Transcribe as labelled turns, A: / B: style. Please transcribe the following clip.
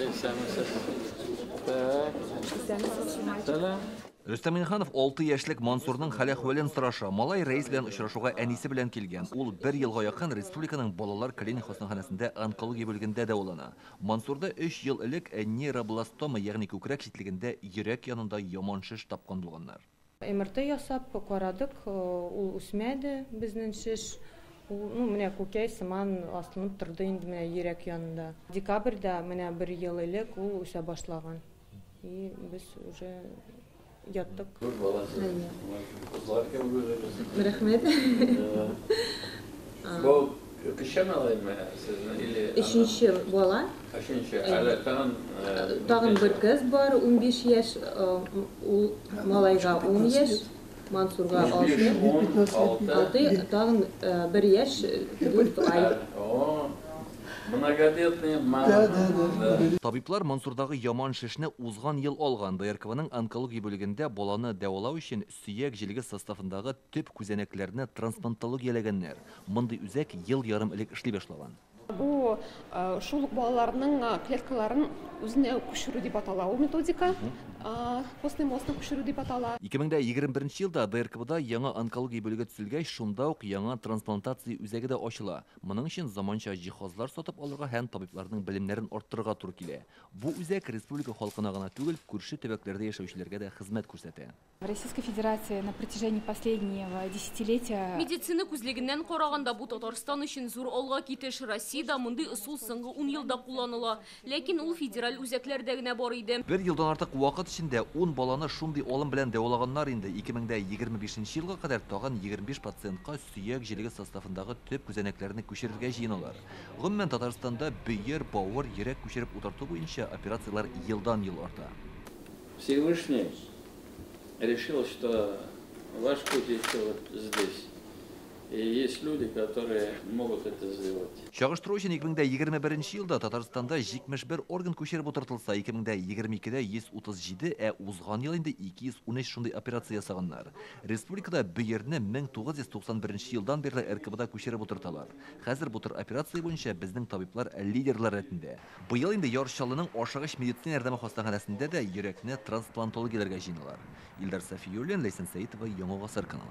A: Здравствуйте, исәнмесез. Так. Сәлам.
B: Рөстәм Миңнеханов 6 яшьлек Мансурның хәл-әхвәлен сораша. Малай рәис белән очрашуга әнисе белән килгән. Ул бер елга якын республиканың балалар клиник хастаханәсендә онкология бүлегендә дәвалана. Мансурда 3 ел элек нейробластома, ягъни күкрәк читлегендә йөрәк янында яман шеш тапкан булганнар.
C: МРТ ясап карадык, ул үсмәде безнең шеш. Ул, ну, менә күкәй сыман асылынып торды инде менә йөрәк янында. Декабрьдә менә бер ел элек ул үсә башлаган. И без уже яттык.
A: Зур бала сез. Кызлар кебек үзегез.
C: Рәхмәт.
A: Бу кече малаймы сезнең или?
C: Өченче бала.
A: Өченче. Әле тагын
C: Тагын бер кыз бар, 15 яшь, ул малайга 10 яшь, Мансурга
A: 5,
C: 6.
A: 10, 6.
C: 6, тагын 1 яшь, 4 ай.
A: О, многодетная мама. Да.
B: Табиблар Мансурдагы яман шешне узган ел алган. ДРКВның онкология бүлегендә баланы дәвалау өчен сөяк җелеге составындагы төп күзәнәкләрне трансплантологияләгәннәр. Мондый үзәк ел ярым элек эшли башлаган.
D: Бу шул ук балаларның клеткаларын үзенә күчерү дип атала ул методика. Костный мозгны күчерү дип атала.
B: 2021 елда ДРКБда яңа онкология бүлеге төзелгәч, шунда ук яңа трансплантация үзәге дә ачыла. Моның өчен заманча җиһазлар сатып алырга һәм табибларның белемнәрен арттырырга туры килә. Бу үзәк республика халкына гына түгел, күрше төбәкләрдә яшәүчеләргә дә хезмәт күрсәтә.
E: В Российской Федерации на протяжении последнего десятилетия
F: Медицина күзлегеннән караганда, бу Татарстан өчен зур алга китеш. Россиядә мондый ысул соңгы 10 елда кулланыла. Ләкин ул федераль үзәкләрдә генә бар иде.
B: Бер елдан артык вакыт эчендә 10 баланы шундый алым белән дәвалаганнар инде. 2025 елга кадәр тагын 25 пациентка сөяк җелеге составындагы төп күзәнәкләрне күчерергә җыеналар. Гомумән, Татарстанда бөер, бавыр, йөрәк күчереп утырту буенча операцияләр елдан-ел арта.
A: Всевышний решил, что ваш путь еще вот здесь. И есть люди, которые могут это сделать.
B: Чагыштыру өчен, 2021 елда Татарстанда 71 орган күчереп утыртылса, 2022-дә 137, ә узган ел инде 213 шундый операция ясаганнар. Республикада бөерне 1991 елдан бирле РКБда күчереп утырталар. Хәзер бу төр операция буенча безнең табиблар лидерлар рәтендә. Быел инде Яр Чаллының ашыгыч медицина ярдәме хастаханәсендә дә йөрәкне трансплантологияләргә җыеналар. Илдар Сафиуллин, Ләйсән Сәитова, Яңа Гасыр каналы.